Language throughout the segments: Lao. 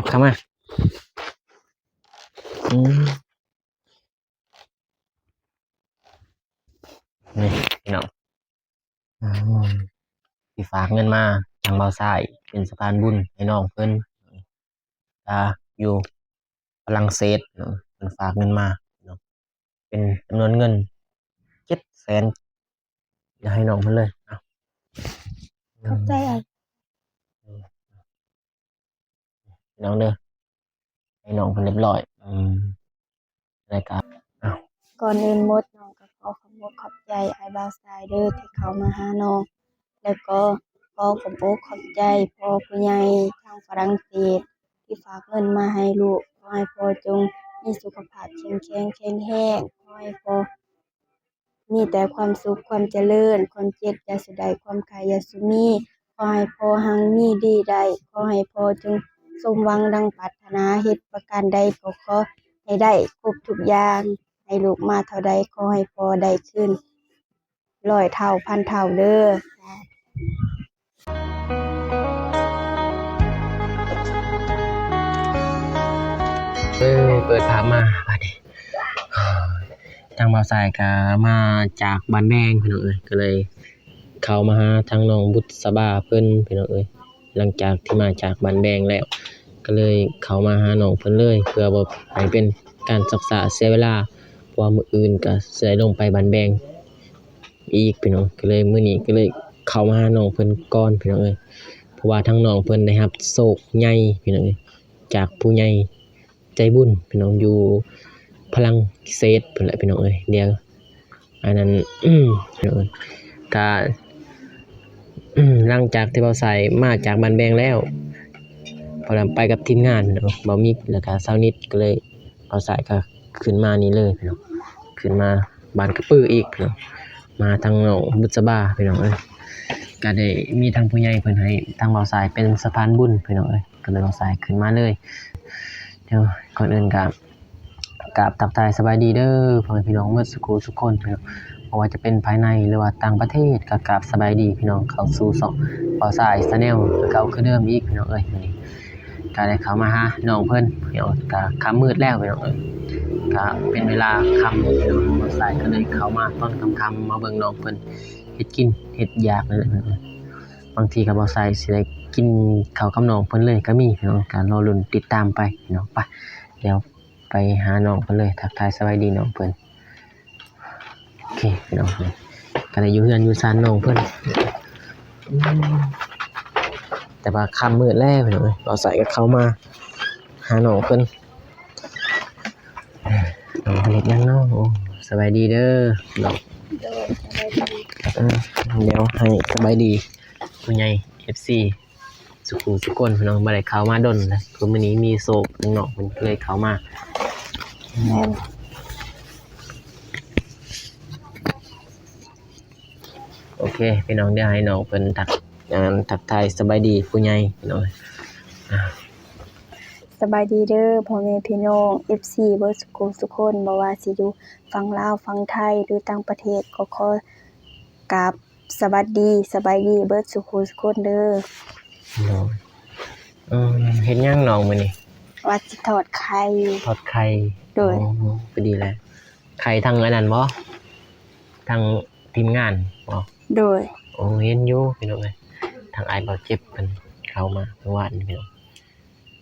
ເຂົ້າມາ ອືມ ນີ້ພີ່ນ້ອງ ອືມ ທີ່ຝາກເງິນມາທາງບ່າວຊາຍ ເປັນສະພານບຸນໃຫ້ນ້ອງເພິ່ນ ອ່າ ຢູ່ຝຣັ່ງເສດເນາະ ເພິ່ນຝາກເງິນມາເນາະ ເປັນຈຳນວນເງິນເຈັດແສນ ຢາກໃຫ້ນ້ອງເພິ່ນເລີຍເນາະ ຂອບໃຈອ້າຍ ນ້ອງເດີ ໃຫ້ນ້ອງເພິ່ນຮຽບຮ້ອຍ ອືມ ແລ້ວກະ ອ້າວ ກ່ອນອື່ນໝົດ ນ້ອງກໍຂໍຂອບອົກຂອບໃຈອ້າຍບ່າວຊາຍເດີ ທີ່ເຂົ້າມາຫານ້ອງ ແລ້ວກໍຂໍຂອບອົກຂອບໃຈພໍ່ຜູ້ໃຫຍ່ທາງຝຣັ່ງເສດ ທີ່ຝາກເງິນມາໃຫ້ລູກ ຂໍໃຫ້ພໍ່ຈົ່ງມີສຸຂະພາບເຂັ້ມແຂງແຂງແຮງ ຂໍໃຫ້ພໍ່ ມີແຕ່ຄວາມສຸກຄວາມຈະເລີນ ຄວາມເຈັບຢ່າສູ່ໄດ້ ຄວາມໄຂ້ຢ່າສູ່ມີ ຂໍໃຫ້ພໍ່ຮັ່ງມີດີໄດ້ ຂໍໃຫ້ພໍ່ຈົ່ງສົມຫວັງດັ່ງປາດຖະໜາ ເຮັດປະການໃດກໍຂໍໃຫ້ໄດ້ຄົບທຸກຢ່າງ ໃຫ້ລູກມາເທົ່າໃດ ຂໍໃຫ້ພໍ່ໄດ້ຄືນຮ້ອຍເທົ່າພັນເທົ່າເດີ ເອີ ເປີດພາບມາບາດນີ້ ທາງບ່າວຊາຍກະມາຈາກບ້ານແບງພີ່ນ້ອງເອີຍ ກໍເລີຍເຂົ້າມາຫາທາງນ້ອງບຸດສະບາເພິ່ນພີ່ນ້ອງເອີຍ ຫຼັງຈາກທີ່ມາຈາກບ້ານແບງແລ້ວ ກໍເລີຍເຂົ້າມາຫານ້ອງເພິ່ນເລີຍ ເພື່ອບໍ່ໃຫ້ເປັນການຊັກຊ້າເສຍເວລາ ເພາະວ່າມື້ອື່ນກໍຊິໄດ້ລົງໄປບ້ານແບງ ອີກພີ່ນ້ອງ ກໍເລີຍມື້ນີ້ກໍເລີຍເຂົ້າມາຫານ້ອງເພິ່ນກ່ອນພີ່ນ້ອງເອີຍ ເພາະວ່າທາງນ້ອງເພິ່ນໄດ້ຮັບໂຊກໃຫຍ່ພີ່ນ້ອງເອີຍ ຈາກຜູ້ໃຫຍ່ໃຈບຸນພີ່ນ້ອງ ຢູ່ຝຣັ່ງເສດພຸ້ນແຫຼະພີ່ນ້ອງເອີຍ ດຽວ ອັນນັ້ນ ກະ ຫຼັງຈາກທີ່ບ່າວຊາຍມາຈາກບ້ານແບງແລ້ວ ເພາະວ່າໄປກັບທີມງານເນາະ ບ່າວມິກ ແລ້ວກະຊາວນິດ ກໍເລີຍ ບ່າວຊາຍກໍຂຶ້ນມານີ້ເລີຍພີ່ນ້ອງ ຂຶ້ນມາບ້ານກະປືອີກພີ່ນ້ອງ ມາທາງນ້ອງບຸດສະບາພີ່ນ້ອງເອີຍ ກໍໄດ້ມີທາງຜູ້ໃຫຍ່ເພິ່ນໃຫ້ທາງບ່າວຊາຍເປັນສະພານບຸນພີ່ນ້ອງເອີຍ ກໍເລີຍບ່າວຊາຍຂຶ້ນມາເລີຍ ດຽວກ່ອນອື່ນກໍ ກາບທັກທາຍສະບາຍດີເດີ ພໍ່ແມ່ພີ່ນ້ອງໝົດສູ່ຄູ່ສູ່ຄົນພີ່ນ້ອງ ບໍ່ວ່າຈະເປັນພາຍໃນ ຫຼືວ່າຕ່າງປະເທດ ກໍກາບສະບາຍດີພີ່ນ້ອງ ເຂົ້າສູ່ຊ່ອງບ່າວຊາຍ Channel ຄືເກົ່າຄືເດີມອີກພີ່ນ້ອງເອີຍ ມື້ນີ້ກໍໄດ້ເຂົ້າມາຫານ້ອງເພິ່ນພີ່ນ້ອງ ກໍຄ່ຳມືດແລ້ວພີ່ນ້ອງເອີຍ ກໍເປັນເວລາຄ່ຳແລ້ວພີ່ນ້ອງ ບ່າວຊາຍກໍເລີຍເຂົ້າມາຕອນຄ່ຳໆ ມາເບິ່ງນ້ອງເພິ່ນເຮັດກິນເຮັດຢາກນີ້ແຫຼະພີ່ນ້ອງ ບາງທີກໍບ່າວຊາຍຊິໄດ້ກິນເຂົ້າກັບນ້ອງເພິ່ນເລີຍກໍມີພີ່ນ້ອງ ກໍລໍລຸ້ນຕິດຕາມໄປພີ່ນ້ອງ ໄປ ດຽວ ໄປຫານ້ອງເພິ່ນເລີຍ ທັກທາຍສະບາຍດີນ້ອງເພິ່ນ ໂອເຄພີ່ນ້ອງ ກໍໄດ້ຢູ່ເຮືອນຢູ່ຊານນ້ອງເພິ່ນ ແຕ່ວ່າຄ່ຳມືດແລ້ວພີ່ນ້ອງເອີຍ ບ່າວຊາຍກໍເຂົ້າມາຫານ້ອງເພິ່ນ ນ້ອງເພິ່ນເຮັດຫຍັງເນາະ ໂອ້ ສະບາຍດີເດີ ໂດຍ ສະບາຍດີ ເອີ ດຽວໃຫ້ສະບາຍດີຜູ້ໃຫຍ່ ເອັຟຊີ ສູ່ຄູ່ສູ່ຄົນເນາະ ບໍ່ໄດ້ເຂົ້າມາດົນແລ້ວ ຄືມື້ນີ້ມີໂຊກ ນ້ອງເພິ່ນເລີຍເຂົ້າມາ ແມ່ນ ໂອເຄພີ່ນ້ອງ ດຽວໃຫ້ນ້ອງເພິ່ນທັກ ອັນ ທັກທາຍສະບາຍດີຜູ້ໃຫຍ່ພີ່ນ້ອງ ສະບາຍດີເດີພໍ່ແມ່ພີ່ນ້ອງ ເອັຟຊີ ເບິດສູ່ຄູ່ສູ່ຄົນ ບໍ່ວ່າຊິຢູ່ຝັ່ງລາວ ຝັ່ງໄທ ຫຼືຕ່າງປະເທດ ກໍຂໍກາບ ສະຫວັດດີ ສະບາຍດີເບິດສູ່ຄູ່ສູ່ຄົນເດີ ໂດຍ ເອີ ເຮັດຫຍັງນ້ອງມື້ນີ້ ວ່າຊິທອດໄຂ່ ທອດໄຂ່ ໂດຍ ໂອ້ ພໍດີແລ້ວ ໄຂ່ທາງອັນນັ້ນບໍ່ ທາງທີມງານບໍ່ ໂດຍ ໂອ້ ເຫັນຢູ່ພີ່ນ້ອງເອີຍ ທາງອ້າຍບ່າວເຈັບເພິ່ນເຂົ້າມາມື້ວານນີ້ພີ່ນ້ອງ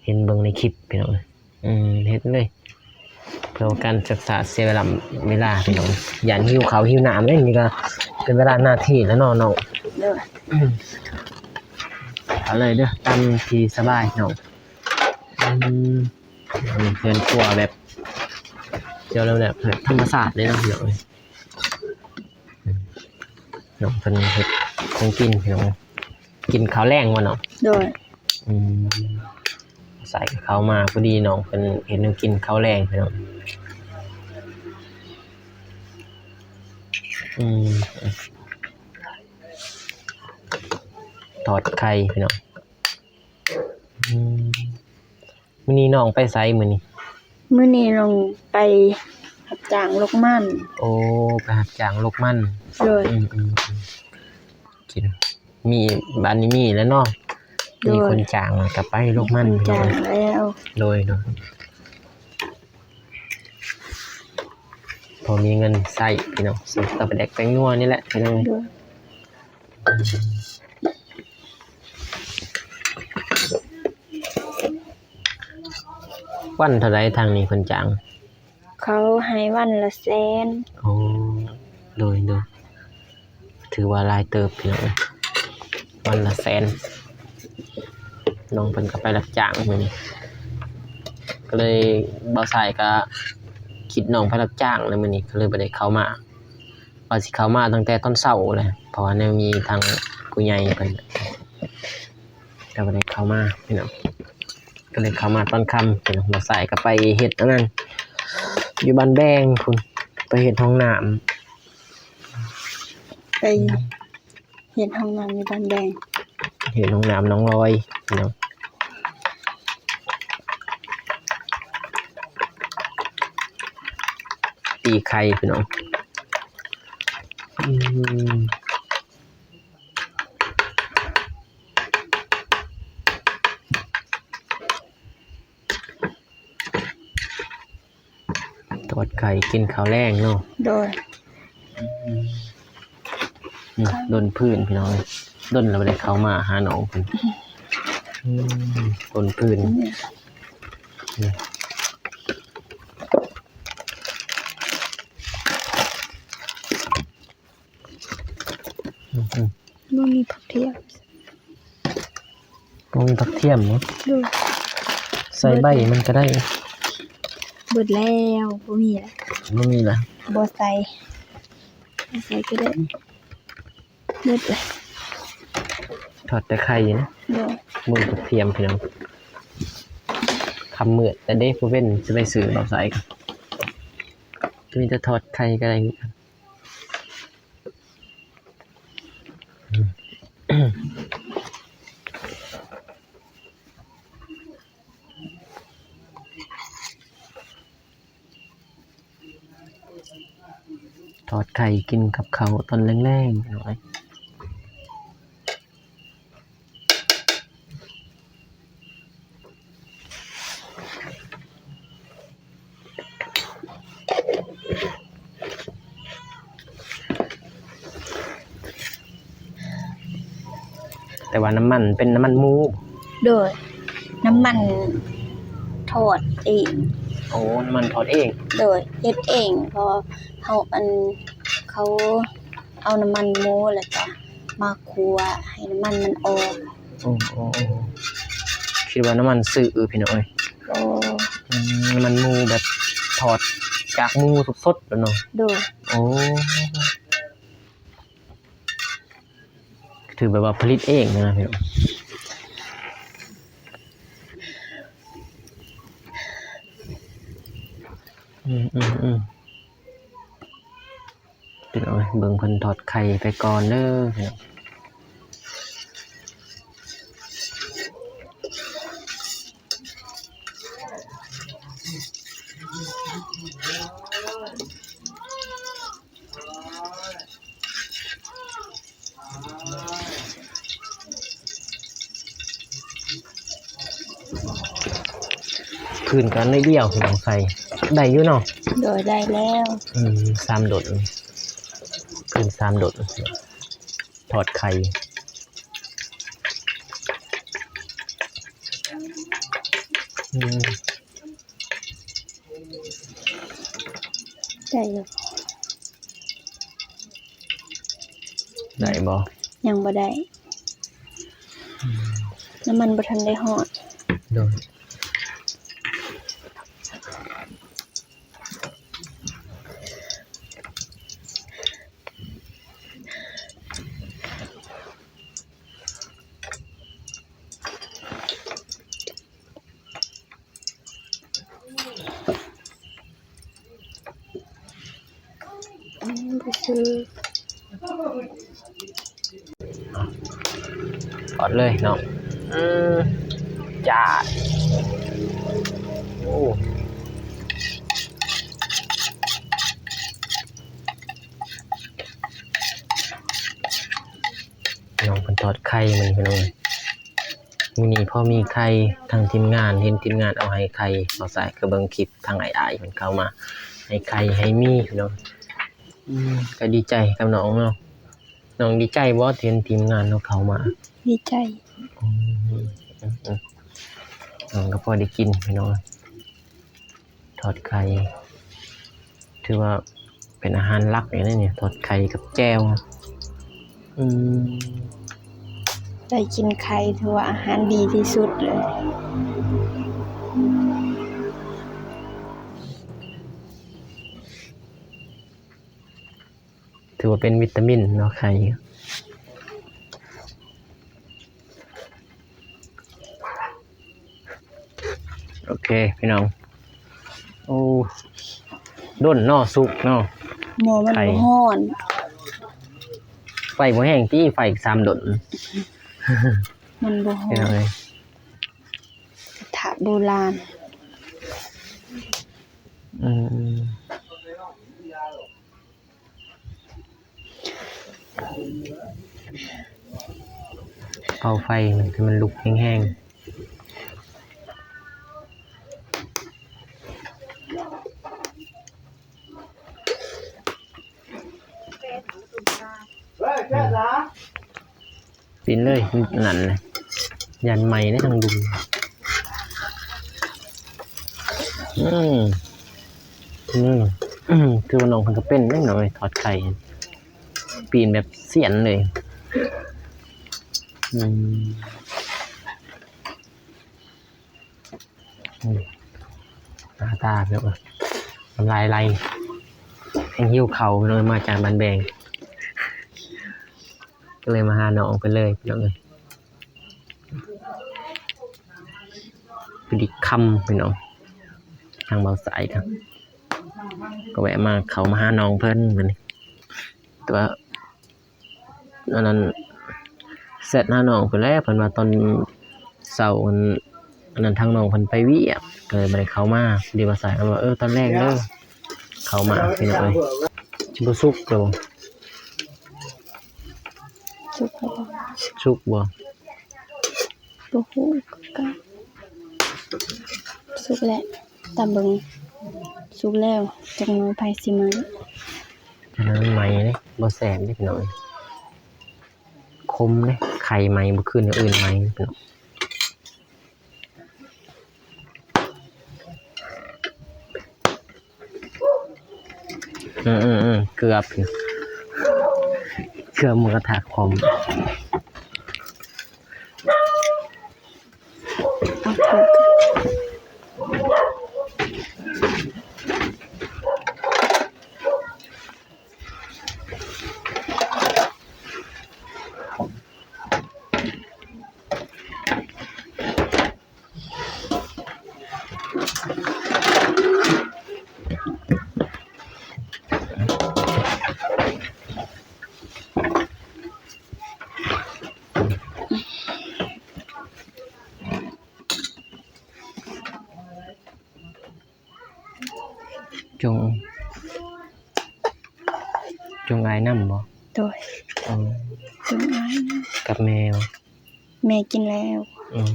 ເຫັນເບິ່ງໃນຄລິບພີ່ນ້ອງເອີຍ ອືມ ເຮັດເລີຍ ເພື່ອການສຶກສາເສຍເວລາ ເວລາພີ່ນ້ອງ ຢ້ານຫິວເຂົ້າຫິວນ້ຳເດ້ ນີ້ກໍເປັນເວລາໜ້າທີ່ແລ້ວເນາະນ້ອງ ໂດຍ ເອົາເລີຍເດີ ຕາມທີ່ສະບາຍນ້ອງ ອືມ ເຮືອນຄົວແບບ ດຽວແບບທຳມະຊາດເດ້ເນາະ ພີ່ນ້ອງເອີຍ. ນ້ອງເພິ່ນເຮັດຂອງກິນພີ່ນ້ອງ ກິນເຂົ້າແລງບໍ່ນ້ອງ ໂດຍ ອືມ ໃສ່ເຂົ້າມາພໍດີ ນ້ອງເພິ່ນເຮັດແນວກິນເຂົ້າແລງພີ່ນ້ອງ ອືມ ທອດໄຂ່ພີ່ນ້ອງ ອືມ. ມື້ນີ້ນ້ອງໄປໃສມື້ນີ້? ມື້ນີ້ນ້ອງໄປຮັບຈ້າງລົກມັນ ໂອ້ ໄປຮັບຈ້າງລົກມັນ ໂດຍ ອືມໆ ກິນ ມີ ບາດນີ້ມີແລ້ວເນາະ ໂດຍ ມີຄົນຈ້າງແລ້ວກໍໄປໂລກມັນ ມີຄົນຈ້າງແລ້ວ ໂດຍ ໂດຍ ພໍມີເງິນໃຊ້ພີ່ນ້ອງ ຊື້ແຕ່ປາແດກແປ້ງນົວນີ້ແຫຼະພີ່ນ້ອງ. ໂດຍ ວັນເທົ່າໃດທາງນີ້ເພິ່ນຈ້າງ? ເຂົາໃຫ້ວັນລະແສນ. ໂອ້ ໂດຍ ໂດຍ ຖືວ່າຫຼາຍເຕີບພີ່ນ້ອງເອີຍ ວັນລະແສນ. ນ້ອງເພິ່ນກໍໄປຮັບຈ້າງມື້ນີ້ ກໍເລີຍ ບ່າວຊາຍກໍຄິດນ້ອງໄປຮັບຈ້າງແລ້ວມື້ນີ້ ກໍເລີຍບໍ່ໄດ້ເຂົ້າມາ. ວ່າຊິເຂົ້າມາຕັ້ງແຕ່ຕອນເຊົ້າແຫຼະ ເພາະວ່າແນວມີທາງຜູ້ໃຫຍ່ເພິ່ນ ກໍບໍ່ໄດ້ເຂົ້າມາພີ່ນ້ອງ ກໍເລີຍເຂົ້າມາຕອນຄ່ຳພີ່ນ້ອງ. ບ່າວຊາຍກໍໄປເຮັດອັນນັ້ນ ຢູ່ບ້ານແບງພຸ້ນ ໄປເຮັດຫ້ອງນ້ຳ ໄປເຮັດຫ້ອງນ້ຳຢູ່ບ້ານແບງ ເຮັດຫ້ອງນ້ຳໜອງລອຍພີ່ນ້ອງ. ຕີໄຂ່ພີ່ນ້ອງ ອືມ ທອດໄຂ່ກິນເຂົ້າແລງເນາະ. ໂດຍ ອືມ ດົນພື້ນພີ່ນ້ອງເອີຍ ດົນແລ້ວບໍ່ໄດ້ເຂົ້າມາຫານ້ອງເພິ່ນ ອືມ ດົນພື້ນ ອືມ ອືມ. ອືມ ບໍ່ມີຜັກທຽມ ບໍ່ມີຜັກທຽມເນາະ. ໂດຍ ໃສ່ໃບມັນກໍໄດ້. ເບິດແລ້ວ ບໍ່ມີແລ້ວ ບໍ່ມີແລ້ວ ບໍ່ໃສ່ ບໍ່ໃສ່ກໍໄດ້ ເບິດແລ້ວ ທອດແຕ່ໄຂ່ນະ. ໂດຍ ບໍ່ມີຜັກທຽມພີ່ນ້ອງ ຄ່ຳມືດແລ້ວເດ້ ຜູ້ເວັນຊິໄປຊື້ເອົາໃສ່ ມີແຕ່ທອດໄຂ່ກໍໄດ້. ທອດໄຂ່ກິນກັບເຂົ້າຕອນແລງໆ ພີ່ນ້ອງເອີຍ. ແຕ່ວ່ານ້ຳມັນເປັນນ້ຳມັນໝູ. ໂດຍ ນ້ຳມັນທອດເອງ. ໂອ້ ນ້ຳມັນທອດເອງ. ໂດຍ ເຮັດເອງ ເພາະເຮົາ ອັນ ເຂົາ ເອົານ້ຳມັນໝູ ແລ້ວກະມາຂົ້ວໃຫ້ນ້ຳມັນມັນອອກ. ໂອ້ ໂອ້ ໂອ້ ຄິດວ່ານ້ຳມັນຊື້ ພີ່ນ້ອງເອີຍ. ໂອ້ ອືມ ນ້ຳມັນໝູແບບທອດຈາກໝູສົດໆ ແລ້ວເນາະ. ໂດຍ ໂອ້ ຖືແບບວ່າຜະລິດເອງນະພີ່ນ້ອງ. ອືມ ອືມ ອືມ. ພີ່ນ້ອງເອີຍ ເບິ່ງເພິ່ນທອດໄຂ່ໄປກ່ອນເດີ. ພື້ນກໍໜ້ອຍດຽວ ພີ່ນ້ອງ ໃສ່ໄດ້ຢູ່ເນາະ. ໂດຍ ໄດ້ແລ້ວ. ອືມ ສາມດົນ ພື້ນສາມດົນ ທອດໄຂ່. ອືມ ໄດ້ຢູ່ ໄດ້ບໍ່? ຍັງບໍ່ໄດ້ ອືມ ນ້ຳມັນບໍ່ທັນໄດ້ຮ້ອນ. ໂດຍ. ອືມ ບໍ່ຊື່ ທອດເລີຍເນາະ. ອືມ ຈ້າ ໂອ້ ນ້ອງເພິ່ນທອດໄຂ່ມື້ນີ້ ພີ່ນ້ອງ. ນີ້ພໍມີໄຂ່ ທາງທີມງານ ເຫັນທີມງານເອົາໄຮ່ໄຂ່ ເຮົາສາຍກໍເບິ່ງຄລິບທາງອ້າຍໆເພິ່ນເຂົ້າມາ ໄຮ່ໄຂ່ໄຮ່ໝີ່ເນາະ. ອືມ ກໍດີໃຈກັບນ້ອງເນາະ. ນ້ອງດີໃຈບໍ່ ທີ່ເຫັນທີມງານເຮົາເຂົ້າມາ? ດີໃຈ. ອືມ ນ້ອງກໍພໍໄດ້ກິນພີ່ນ້ອງ. ທອດໄຂ່ ຖືວ່າເປັນອາຫານຫຼັກເລີຍນີ້ ທອດໄຂ່ກັບແຈ່ວ. ອືມ ໄດ້ກິນໄຂ່ ຖືວ່າອາຫານດີທີ່ສຸດເລີຍ. ຖືວ່າເປັນວິຕາມິນເນາະ ໄຂ່. ໂອເຄພີ່ນ້ອງ. ໂອ້ ດົນເນາະ ສຸກເນາະ. ໝໍ້ມັນ ໄຂ່ ບໍ່ຮ້ອນ. ໄຟບໍ່ແຮງຕິ ໄຟສາມດົນ ມັນບໍ່ຮ້ອນ. ກະທະໂບລານ. ອືມ. ເຜົາໄຟໃຫ້ມັນລຸກແຮງໆ. ປີ້ນເລີຍ ນັ້ນນະ ຢ້ານໄໝ້ເດ້ທາງລຸມ. ອືມ ອືມ ອືມ ຄືວ່ານ້ອງເພິ່ນກໍເປັນເດ້ນ້ອງເອີຍ ທອດໄຂ່ ປີ້ນແບບຊຽນເລີຍ. ອືມ. ອືມ ຕາຕາ ພີ່ນ້ອງເອີຍ ນ້ຳລາຍໄຫຼ ແຮງຫິວເຂົ້າ ພີ່ນ້ອງເອີຍ ມາຈາກບ້ານແບງ ກໍເລີຍມາຫານ້ອງເພິ່ນເລີຍ ພີ່ນ້ອງເອີຍ. ພໍດີຄ່ຳ ພີ່ນ້ອງ ທາງເບົາສາຍກໍ ກໍແວະມາ ເຂົ້າມາຫານ້ອງເພິ່ນມື້ນີ້ ແຕ່ວ່າ ອັນນັ້ນ ແຊັດຫານ້ອງເພິ່ນແຫຼະ ເພິ່ນວ່າຕອນເຊົ້າ ອັນ ອັນນັ້ນ ທາງນ້ອງເພິ່ນໄປວຽກ ກໍເລີຍບໍ່ໄດ້ເຂົ້າມາ. ພໍດີວ່າສາຍກໍວ່າ ເອີ ຕອນແລງເດີ ເຂົ້າມາ ພີ່ນ້ອງເອີຍ. ຊິບໍ່ສຸກແລ້ວບໍ່? ສຸກແລ້ວບໍ່? ສຸກບໍ່? ບໍ່ຮູ້ຄືກັນ. ສຸກແລ້ວ ຕາເບິ່ງ ສຸກແລ້ວ ຈັກໜ່ອຍໄຟຊິໄໝ້. ອັນນັ້ນໄໝ້ເດ້ ບໍ່ແຊບເດ້ ພີ່ນ້ອງເອີຍ ຂົມເດ້. ໄຂ່ໄໝ້ບໍ່ຄືແນວອື່ນໄໝ້ ພີ່ນ້ອງ. ອືມໆໆ ເກືອບ ເກືອບໝູກະທະຂົມ. ເອົາເຖາະ. ຈົ່ງ ຈົ່ງອ້າຍນຳບໍ່? ໂດຍ. ອໍ ຈົ່ງອ້າຍນຳ. ກັບແມ່ບໍ່? ແມ່ກິນແລ້ວ. ອືມ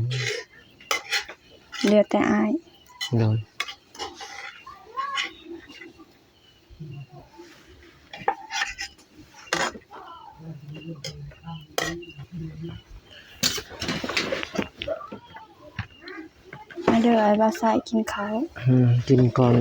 ເຫຼືອແຕ່ອ້າຍ. ໂດຍ. ມາເດີ ອ້າຍບ່າວສາຍກິນເຂົ້າ. ອືມ ກິນກ່ອນ.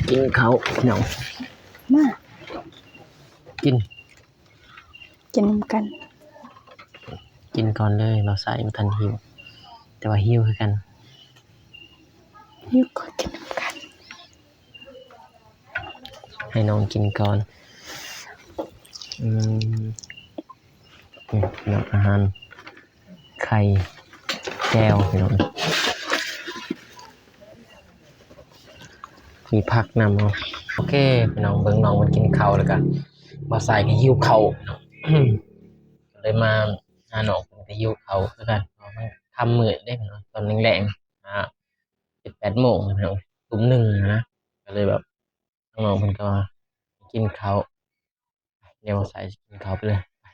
ກິນເຂົ້າ ພີ່ນ້ອງ ມາ ກິນ ກິນນຳກັນ. ກິນກ່ອນເລີຍ ບ່າວສາຍບໍ່ທັນຫິວ ແຕ່ວ່າຫິວຄືກັນ. ຫິວກໍກິນນຳກັນ. ໃຫ້ນ້ອງກິນກ່ອນ. ອືມ ນີ້ເນາະ ອາຫານ ໄຂ່ ແຈ່ວ ພີ່ນ້ອງ ມີຜັກນຳເນາະ. ໂອເຄພີ່ນ້ອງ ເບິ່ງນ້ອງເພິ່ນກິນເຂົ້າແລ້ວກະ ບ່າວຊາຍກະຫິວເຂົ້າເນາະ ກະເລີຍມາຫານ້ອງເພິ່ນກະຫິວເຂົ້າຄືກັນ ເພາະວ່າມັນຄ່ຳມືດເດ້ພີ່ນ້ອງ ຕອນແລງໆ ອ່າ ເຈັດແປດໂມງພີ່ນ້ອງ ທຸ່ມໜຶ່ງນະ ກະເລີຍແບບ ທາງນ້ອງເພິ່ນກະວ່າກິນເຂົ້າ ດຽວບ່າວຊາຍຊິກິນເຂົ້າໄປເລີຍ ໄປ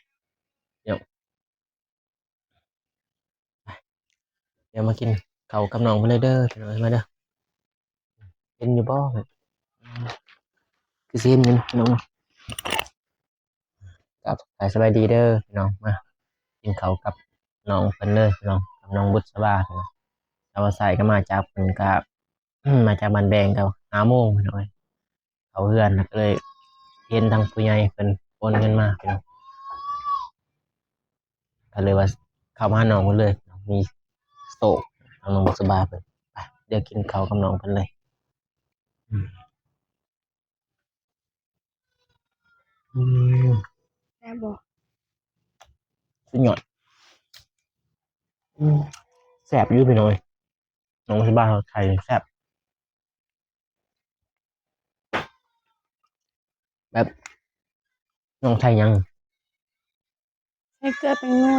ດຽວມາກິນເຂົ້າກັບນ້ອງເພິ່ນເລີຍເດີພີ່ນ້ອງ ມາເດີ ເຫັນຢູ່ບໍ່ ຄືຊິເຫັນຢູ່ພີ່ນ້ອງ ກະທັກທາຍສະບາຍດີເດີພີ່ນ້ອງ ມາກິນເຂົ້າກັບນ້ອງເພິ່ນເລີຍພີ່ນ້ອງ ກັບນ້ອງບຸດສະບາພີ່ນ້ອງ ສາວສາຍກະມາຈາກ ເພິ່ນກະ ມາຈາກບ້ານແບງກະຫ້າໂມງພີ່ນ້ອງ ເຂົ້າເຮືອນ ກະເລີຍເຫັນທາງຜູ້ໃຫຍ່ເພິ່ນໂອນເງິນມາພີ່ນ້ອງ ກະເລີຍວ່າເຂົ້າມາຫານ້ອງເພິ່ນເລີຍ ມີໂຊກ ທາງນ້ອງບຸດສະບາເພິ່ນ ໄປ ດຽວກິນເຂົ້າກັບນ້ອງເພິ່ນເລີຍ ອືມ ອືມ ແຊບບໍ່? ສຸດຍອດ ອືມ ແຊບຢູ່ພີ່ນ້ອງເອີຍ ນ້ອງສະບາເຮົາໄທແຊບ ແບບ ນ້ອງໄທຫຍັງ? ໃສ່ເກືອແປ້ງນົວ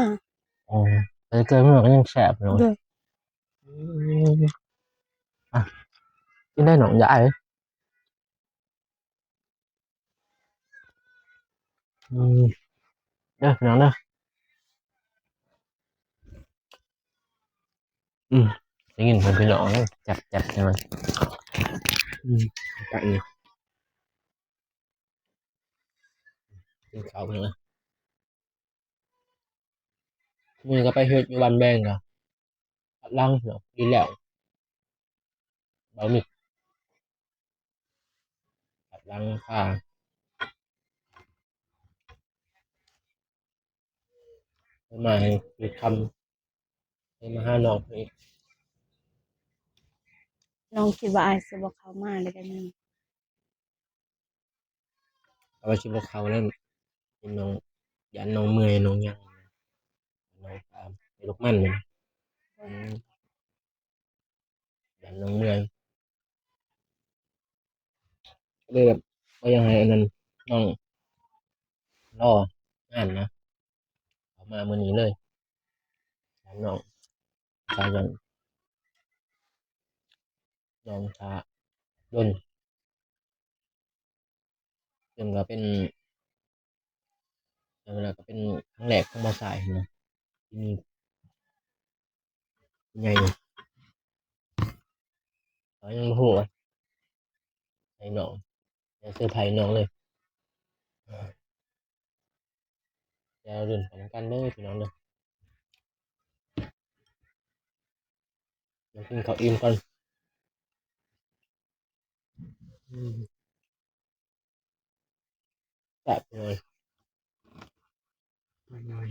ອໍ ໃສ່ເກືອແປ້ງນົວກະຍັງແຊບເນາະ ໂດຍ ອືມ ອ່ະ ກິນໄດ້ນ້ອງ ຢ່າອາຍ ອືມ ເດີພີ່ນ້ອງເດີ ອືມ ໄດ້ຍິນເພິ່ນພີ່ນ້ອງເດີ ແຊບໆ ໃຊ່ໄໝ ອືມ ປະນີ້ ກິນເຂົ້າເພິ່ນເລີຍ ມື້ນີ້ກະໄປເຮັດຢູ່ບ້ານແບງກະ ຄັດຫຼັງເນາະ ດີແລ້ວ ເບົາມິດ ຄັດຫຼັງພາ ມາໃຫ້ເຮັດຄຳ ໄດ້ມາຫານ້ອງເພິ່ນອີກ ນ້ອງຄິດວ່າອ້າຍຊິບໍ່ເຂົ້າມາເລີຍ ກະຍັງ ກະວ່າຊິບໍ່ເຂົ້າແລ້ວ ຢ້ານນ້ອງ ຢ້ານນ້ອງເມື່ອຍ ນ້ອງຫຍັງ ນ້ອງຕາມໄປລູກມັນ ອືມ ຢ້ານນ້ອງເມື່ອຍ ກະເລີຍແບບບໍ່ຢາກໃຫ້ອັນນັ້ນ ນ້ອງລໍງານນະ ເຂົ້າມາມື້ນີ້ເລີຍ ຢ້ານນ້ອງ ສາຍ ນ້ອງຖ້າດົນ ເຊິ່ງກະເປັນ ເຊິ່ງກະເປັນຄັ້ງແລກຂອງບ່າວຊາຍຫັ້ນນະ ທີ່ມີຜູ້ໃຫຍ່ ເຮົາຍັງບໍ່ຮູ້ວ່າໃຫ້ນ້ອງ ຍັງເຊີໄພນ້ອງເລີຍ. ດຽວລຸ້ນໄປນຳກັນເດີພີ່ນ້ອງເດີ. ດຽວກິນເຂົ້າອີ່ມກ່ອນ. ອືມ ແຊບເລີຍ ອະລ່ອຍ.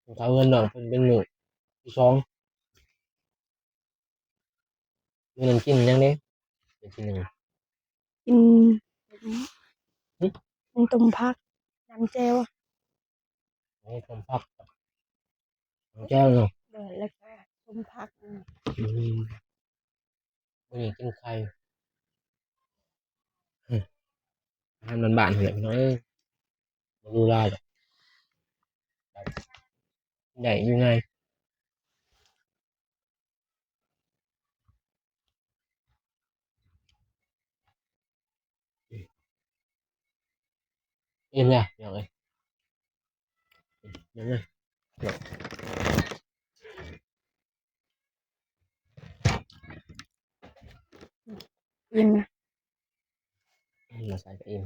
ເຂົ້າເຮືອນນ້ອງເພິ່ນເປັນມື້ທີສອງ. ມື້ນັ້ນກິນຫຍັງເດ້? ເປັນທີໜຶ່ງ. ກິນ ຫຶ? ກິນຕົ້ມຜັກ ນ້ຳແຈ່ວ. ໂອ້ ຕົ້ມຜັກກັບນ້ຳແຈ່ວເນາະ. ໂດຍ ແລ້ວກະຕົ້ມຜັກ. ອືມ ມື້ນີ້ກິນໄຂ່. ອືມ ອາຫານບ້ານໆ ຫັ້ນແຫຼະພີ່ນ້ອງເອີຍ ບໍ່ຫຼູຫຼາດອກ. ໄດ້ຢູ່ງ່າຍ. ອີ່ມແລ້ວພີ່ນ້ອງເອີຍ. ອີ່ມແລ້ວ. ອີ່ມນະ. ອີ່ມ ມາໃສ່ກະອີ່ມ.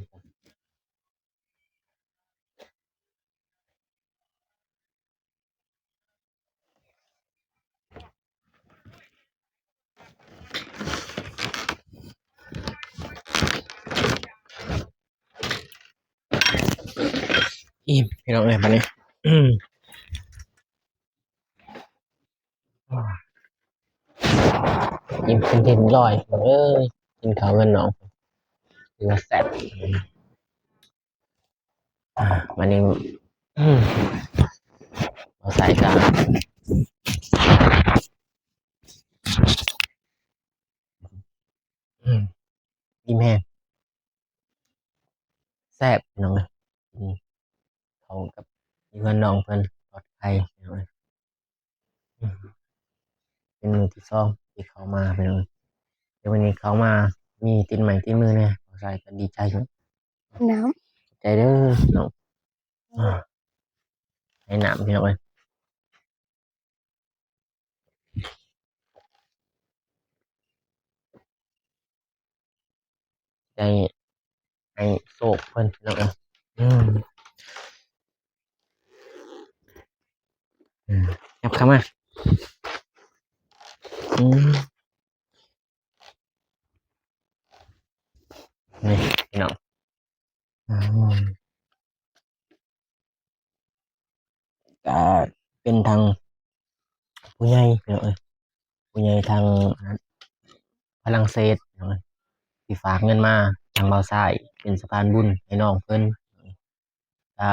ອີ່ມພີ່ນ້ອງເອີຍ ບາດນີ້. ອີ່ມເປັນທີ່ຮຽບຮ້ອຍເອີຍ. ກິນເຂົ້າເຮືອນນ້ອງ ຖືວ່າແຊບ. ອ່າ ບາດນີ້ ອືມ ບໍ່ໃສ່ກະ ອືມ ອີ່ແມ່ ແຊບພີ່ນ້ອງເອີຍ ກິນເຂົ້າກັບຢູ່ເຮືອນນ້ອງເພິ່ນປອດໄພພີ່ນ້ອງເອີຍ. ອືມ ເປັນມື້ທີສອງທີ່ເຂົ້າມາພີ່ນ້ອງເອີຍ ແຕ່ມື້ນີ້ເຂົ້າມາມີຕິດໄມ້ຕິດມືແດ່ ບ່າວຊາຍກໍດີໃຈຢູ່. ນ້ຳ ຂອບໃຈເດີນ້ອງ ໃຫ້ນ້ຳພີ່ນ້ອງເອີຍ. ໄດ້ໃຫ້ໂຊກເພິ່ນພີ່ນ້ອງເອີຍ. ອືມ ອືມ ຫຍັບເຂົ້າມາ ອືມ ນີ້ພີ່ນ້ອງ ອືມ ກະເປັນທາງຜູ້ໃຫຍ່ພີ່ນ້ອງເອີຍ ຜູ້ໃຫຍ່ທາງ ອັນນັ້ນ ຝຣັ່ງເສດພີ່ນ້ອງເອີຍ ທີ່ຝາກເງິນມາທາງບ່າວຊາຍ ເປັນສະພານບຸນໃຫ້ນ້ອງເພິ່ນ ກະ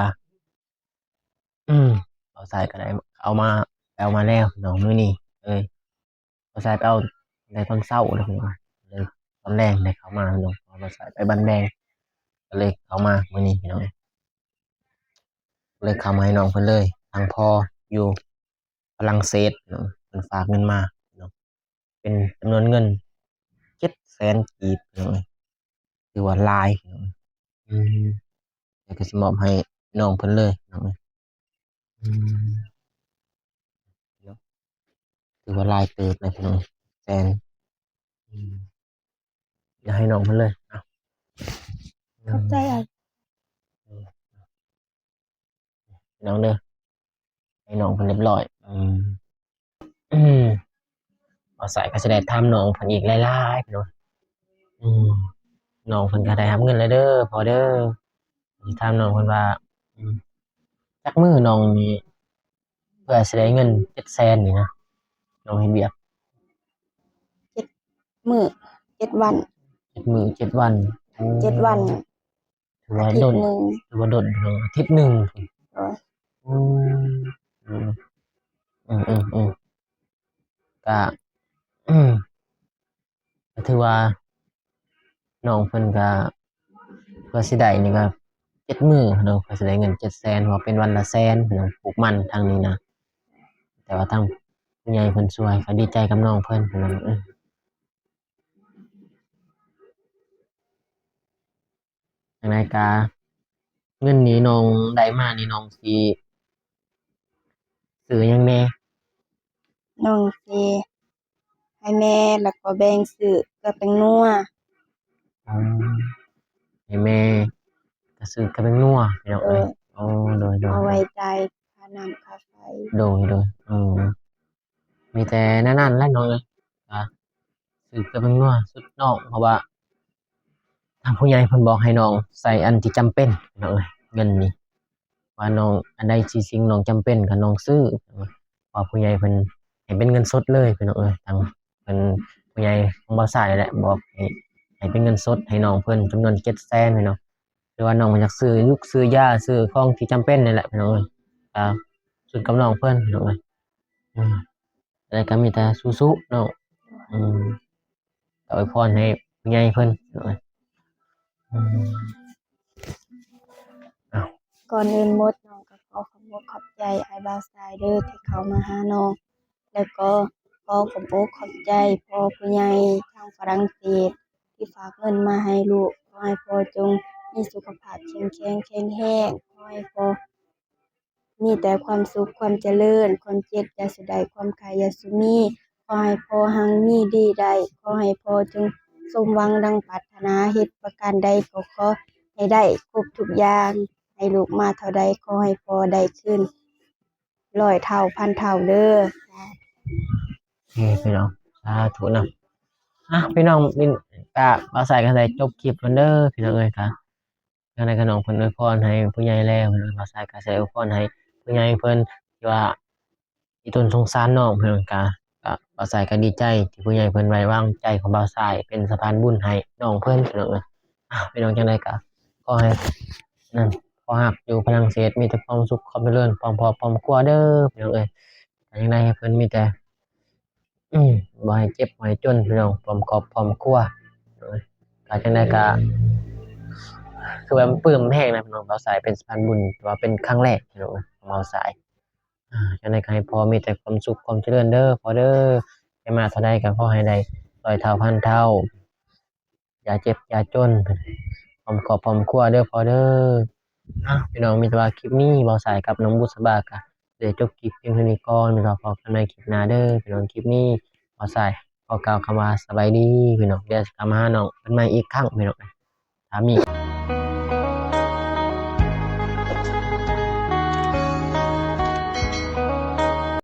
ອືມ ບ່າວຊາຍກໍໄດ້ເອົາມາ ໄປເອົາມາແລ້ວພີ່ນ້ອງ ມື້ນີ້ເລີຍ. ບ່າວຊາຍໄປເອົາແຕ່ຕອນເຊົ້າເລີຍພີ່ນ້ອງ ເລີຍຕອນແລງໄດ້ເຂົ້າມາພີ່ນ້ອງ ເພາະວ່າບ່າວຊາຍໄປບ້ານແບງ ກໍເລີຍເຂົ້າມາມື້ນີ້ພີ່ນ້ອງ ເລີຍເຂົ້າມາໃຫ້ນ້ອງເພິ່ນເລີຍ ທາງພໍ່ຢູ່ຝຣັ່ງເສດພີ່ນ້ອງ ເພິ່ນຝາກເງິນມາພີ່ນ້ອງ ເປັນຈຳນວນເງິນເຈັດແສນກີບພີ່ນ້ອງ ຖືວ່າຫຼາຍພີ່ນ້ອງ ອືມ ແລ້ວກໍຊິມອບໃຫ້ນ້ອງເພິ່ນເລີຍພີ່ນ້ອງ ອືມ ຖືວ່າຫຼາຍເຕີບເລີຍພີ່ນ້ອງ ແສນ ອືມ ດຽວໃຫ້ນ້ອງເພິ່ນເລີຍ ເອົາ ຂອບໃຈອ້າຍ ເອີ ພີ່ນ້ອງເດີ ໃຫ້ນ້ອງເພິ່ນຮຽບຮ້ອຍ ອືມ ອືມ ບ່າວຊາຍກໍຊິໄດ້ຖາມນ້ອງເພິ່ນອີກຫຼາຍໆ ພີ່ນ້ອງ ອືມ ນ້ອງເພິ່ນກໍໄດ້ຮັບເງິນແລ້ວເດີພໍ່ເດີ ຊິຖາມນ້ອງເພິ່ນວ່າ ອືມ ຈັກມື້ນ້ອງນີ້ ເພື່ອຊິໄດ້ເງິນເຈັດແສນນີ້ນະ ນ້ອງເຮັດວຽກ ເຈັດມື້ເຈັດວັນ ເຈັດມື້ເຈັດວັນ ໂອ້ ເຈັດວັນ ຖືວ່າດົນ ອາທິດໜຶ່ງ ຖືວ່າດົນເນາະ ອາທິດໜຶ່ງ ໂດຍ ອືມ ອືມ ອືມ ອືມ ກະ ອືມ ກໍຖືວ່ານ້ອງເພິ່ນກໍ ເພື່ອຊິໄດ້ນີ້ກໍເຈັດມື້ເນາະ ເພື່ອຊິໄດ້ເງິນເຈັດແສນ ເພາະວ່າເປັນວັນລະແສນເນາະ ປູກມັນທາງນີ້ນະ ແຕ່ວ່າທາງຜູ້ໃຫຍ່ເພິ່ນຊ່ວຍ ກໍດີໃຈກັບນ້ອງເພິ່ນ ເພິ່ນວ່າ ເອີ ຈັ່ງໃດກະເງິນນີ້ນ້ອງໄດ້ມານີ້ ນ້ອງຊິຊື້ຫຍັງແດ່? ນ້ອງຊິໃຫ້ແມ່ ແລ້ວກໍແບ່ງຊື້ເກືອແປ້ງນົວ. ອໍ ໃຫ້ແມ່ກໍຊື້ເກືອແປ້ງນົວ ພີ່ນ້ອງເອີຍ. ໂດຍ ໂອ້ ໂດຍ ໂດຍ ເອົາໄວ້ຈ່າຍຄ່ານ້ຳຄ່າໄຟ. ໂດຍ ໂດຍ ເອີ. ມີແຕ່ແນວນັ້ນແຫຼະນ້ອງເອີຍ ອ່າ ຊື້ເກືອແປ້ງນົວສຸດນ້ອງ ເພາະວ່າທາງຜູ້ໃຫຍ່ເພິ່ນບອກໃຫ້ນ້ອງໃຊ້ອັນທີ່ຈຳເປັນ ນ້ອງເອີຍ ເງິນນີ້ ວ່ານ້ອງ ອັນໃດທີ່ສິ່ງນ້ອງຈຳເປັນກໍນ້ອງຊື້ ວ່າຜູ້ໃຫຍ່ເພິ່ນໃຫ້ເປັນເງິນສົດເລີຍ ພີ່ນ້ອງເອີຍ. ທາງເພິ່ນ ຜູ້ໃຫຍ່ຂອງບ່າວຊາຍແຫຼະ ບອກໃຫ້ ໃຫ້ເປັນເງິນສົດໃຫ້ນ້ອງເພິ່ນຈຳນວນເຈັດແສນ ພີ່ນ້ອງ. ຫຼືວ່ານ້ອງຢາກຊື້ຢູກຊື້ຢາ ຊື້ຂອງທີ່ຈຳເປັນນີ້ແຫຼະ ພີ່ນ້ອງເອີຍ. ກໍສຸດກັບນ້ອງເພິ່ນ ພີ່ນ້ອງເອີຍ. ອືມ ແຕ່ກໍມີແຕ່ສູ້ໆເນາະ. ອືມ ກໍອວຍພອນໃຫ້ຜູ້ໃຫຍ່ເພິ່ນເນາະ. ອືມ ເອົ້າ ກ່ອນອື່ນໝົດ ນ້ອງກໍຂໍຂອບອົກຂອບໃຈອ້າຍບ່າວຊາຍເດີ ທີ່ເຂົ້າມາຫານ້ອງ ແລ້ວກໍຂໍຂອບອົກຂອບໃຈພໍ່ຜູ້ໃຫຍ່ທາງຝຣັ່ງເສດ ທີ່ຝາກເງິນມາໃຫ້ລູກ. ຂໍໃຫ້ພໍ່ຈົ່ງມີສຸຂະພາບເຂັ້ມແຂງແຂນແຮງ, ຂໍໃຫ້ພໍ່ ມີແຕ່ຄວາມສຸກຄວາມຈະເລີນ, ຄວາມເຈັບຢ່າສູ່ໄດ້, ຄວາມໄຂ້ຢ່າສູ່ມີ. ຂໍໃຫ້ພໍ່ຮັ່ງມີດີໄດ້, ຂໍໃຫ້ພໍ່ຈົ່ງສົມຫວັງດັ່ງປາດຖະໜາ, ເຮັດປະການໃດກໍຂໍໃຫ້ໄດ້ຄົບທຸກຢ່າງ, ໃຫ້ລູກມາເທົ່າໃດ ຂໍໃຫ້ພໍ່ໄດ້ຄືນຮ້ອຍເທົ່າພັນເທົ່າເດີ. ໂອເຄ ພີ່ນ້ອງ ສາທຸນຳ. ອ່ະ ພີ່ນ້ອງ ກະບ່າວຊາຍກໍໄດ້ຈົບຄລິບກ່ອນເດີ ພີ່ນ້ອງເອີຍ. ກະ ຈັ່ງໃດກໍນ້ອງເພິ່ນອວຍພອນໃຫ້ຜູ້ໃຫຍ່ແລ້ວ ບ່າວຊາຍກໍຊິອວຍພອນໃຫ້ຜູ້ໃຫຍ່ເພິ່ນ ທີ່ວ່າອີ່ຕົນສົງສານນ້ອງເພິ່ນ ກະ ກະບ່າວຊາຍກໍດີໃຈທີ່ຜູ້ໃຫຍ່ເພິ່ນໄວ້ວາງໃຈຂອງບ່າວຊາຍເປັນສະພານບຸນໃຫ້ນ້ອງເພິ່ນ ພີ່ນ້ອງເອີຍ. ອ່ະ ພີ່ນ້ອງ ຈັ່ງໃດກໍຂໍໃຫ້ນັ້ນ ພໍ່ຮັກຢູ່ຝຣັ່ງເສດ ມີແຕ່ຄວາມສຸກຄວາມຈະເລີນ ພ້ອມຄອບພ້ອມຄົວເດີພີ່ນ້ອງເອີຍ. ກໍຈັ່ງໃດໃຫ້ເພິ່ນມີແຕ່ ອືມ ບໍ່ໃຫ້ເຈັບບໍ່ໃຫ້ຈົນພີ່ນ້ອງ ພ້ອມຄອບພ້ອມຄົວ. ກໍຈັ່ງໃດກໍ ຄືວ່າປຶ້ມແຮງນະພີ່ນ້ອງ ບ່າວສາຍເປັນສະພານບຸນ ແຕ່ວ່າເປັນຄັ້ງແລກພີ່ນ້ອງ ຂອງບ່າວສາຍ. ອ່າ ຈັ່ງໃດກໍໃຫ້ພໍ່ມີແຕ່ຄວາມສຸກຄວາມຈະເລີນເດີພໍ່ເດີ ໄດ້ມາເທົ່າໃດກໍຂໍໃຫ້ໄດ້ຮ້ອຍເທົ່າພັນເທົ່າ ຢ່າເຈັບຢ່າຈົນ ພ້ອມຄອບພ້ອມຄົວເດີພໍ່ເດີ. ເອົ້າ ພີ່ນ້ອງ ມີແຕ່ວ່າຄລິບນີ້ບ່າວສາຍກັບນ້ອງບຸດສະບາກໍໄດ້ຈົບຄລິບພຽງເທົ່ານີ້ກ່ອນ ແລ້ວກໍພໍ້ກັນໃໝ່ຄລິບໜ້າເດີພີ່ນ້ອງ. ຄລິບນີ້ບ່າວສາຍຂໍກ່າວຄຳວ່າສະບາຍດີພີ່ນ້ອງ ດຽວຊິກັບມາຫານ້ອງເພິ່ນໃໝ່ອີກຄັ້ງພີ່ນ້ອງ ຖ້າມີ.